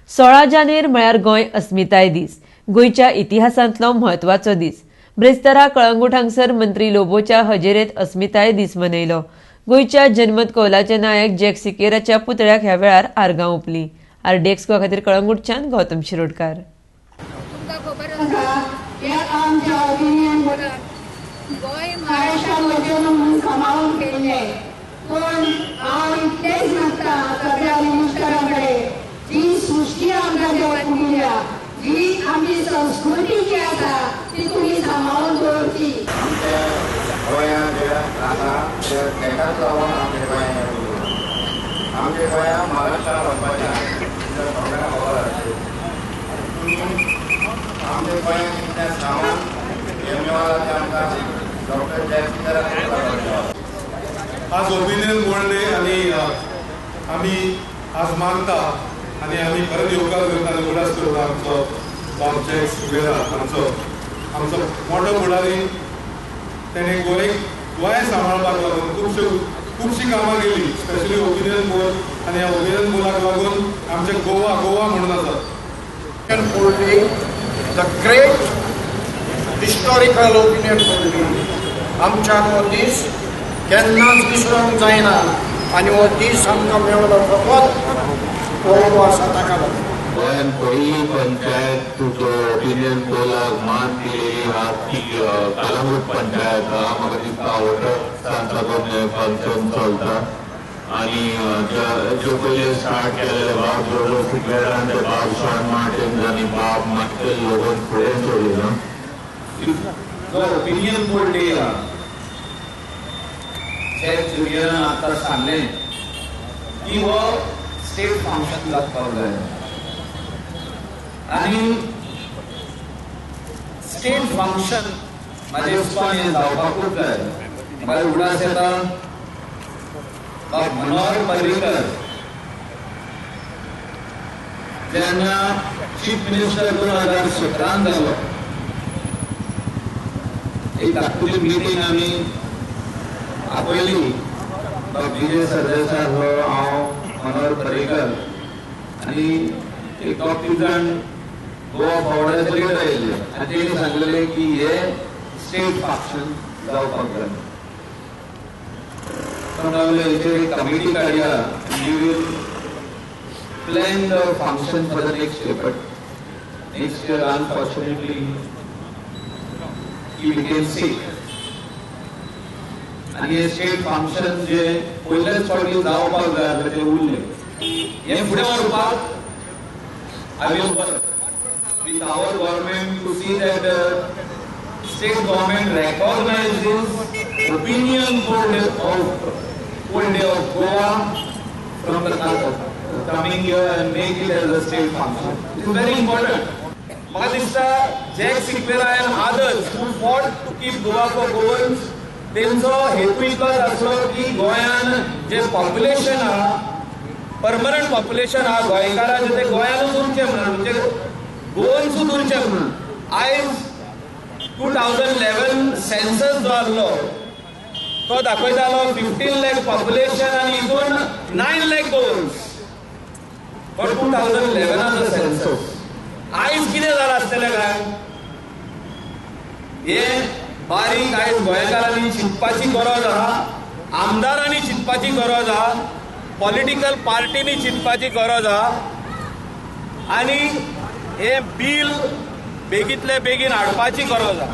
16 जानेर म्हळ्यार गोंय अस्मिताय दीस. गोंयच्या इतिहासांतलो म्हत्वाचो दीस. ब्रेस्तारा कळंगूट हांगसर मंत्री लोबोच्या हजेरेत अस्मिताय दीस मनयलो. गोंयच्या जनमत कौलाचे नायक जॅक सिकेराच्या पुतळ्याक ह्या वेळार आर्गां ओंपली. आरडीएक्स गोवा खातीर कळंगूटच्यान गौतम शिरोडकार. तुमकां खबर आसा, ह्या आमच्या ओपिनियन गोंय महाराष्ट्रान म्हणून सांबाळून केल्ले. पण हांव इतलेंच मागता सगळ्या मिनिस्टरा कडेन, जी सृश्टी आमकां देवान दिल्या, जी आमची संस्कृती जी आसा, ती तुमी सांबाळून दवरची. आमच्या गोंयांत जे आसा ते तेकाच लागून आमच्या गोंयांत हें उरलां. आमच्या गोंयांत महाराष्ट्रान वचपाचें आसा, तें सगळ्यांक खबर आसा. तुमी आमच्या गोंयांत कितलें सामान हें मेळ्ळां तें आमकां डॉक्टर जॅक सिकेरा. आज ओपिनियन पोल डे आणि आमी आज मानता आणि आमी खरेंच येवकार करता आनी उगडास करता आमचो बाब जॅक सिक्वेरा, आमचो आमचो मोठो फुडारी. तेणें गोंय गोंय सांबाळपाक लागून खुबश्यो खुबशीं कामां केली, स्पेशली ओपिनियन पोल. आनी ह्या ओपिनियन पोलाक लागून आमचें गोवा गोवा म्हणून आसा. Poll Day, the great historical opinion poll day. आमच्यान हो दीस केन्नाच विसरूंक जायना आनी हो दीस आमकां मेळ्ळो फकत पोलो आसा ताका लागून. गोंयान पहिली पंचायत तुजो ओपिनियन पोलाक मान दिलेली आहा ती कलंगूट पंचायत आहा. म्हाका दिसता आवडटा साकून हें फंक्शन चलता. आणि ज्यो पयले स्टार्ट केलेले बाब जोजो सिक्वेरान, ते बाब शॉन मार्टिन्स आनी बाब मायकल लोबोन फुडें सोडली ना. जो ओपिनियन पोल डे आहा, जॅक जुलियनान आतां सांगलें की हो स्टेट फंक्शन जावपाक जाय आनी स्टेट फंक्शन म्हाज्या हिसपान हें जावपाकूच जाय. म्हाका उगडास येता, बाब मनोहर पर्रीकर जेन्ना चीफ मिनिस्टर 2017न जालो, एक धाकटुली मिटींग आमी आपयली. बाब विजय सरदेसाय आसलो, हांव, मनोहर पर्रीकर आनी एक दोग तीग जाण गोवा फॉरवर्डाचे लिडर आयिल्ले आनी तेणी सांगलेले की हे स्टेट फंक्शन जावपाक जाय. तो हेचेर एक कमिटी काडया, we will plan the function for the next year. But next year, unfortunately, he became sick. आणि हे स्टेट फंक्शन जे पयलेच फावटी जावपाक जाय आसलें ते उरलें. हे फुडें व्हरपाक I will work with our government to see that state government recognizes opinion poll day of Goa from the coming year and make it as a state function. It is very important. म्हाका दिसता, Jack Sequeira and others who fought to keep Goa for Goans, तेंचो हेतू इतलोच आसलो की गोंयान जे population आहा, permanent population आहा गोंयकारांचें, तें गोंयानूच उरचें म्हणून, म्हणजे गोवन्सूच उरचें म्हणून. आयज 2011 सेन्सस जो आसलो तो दाखयतालो 15 लॅक पॉप्युलेशन आनी हितून 9 लॅक गोवन्स. तो 2011आचो सेन्सस. आयज कितें जालां आसतलें काय, हे बारीक आयज गोंयकारांनी चिंतपाची गरज आहा, आमदारांनी चिंतपाची गरज आहा, पॉलिटिकल पार्टींनी चिंतपाची गरज आहा आनी हे बील बेगीतले बेगीन हाडपाची गरज आहा.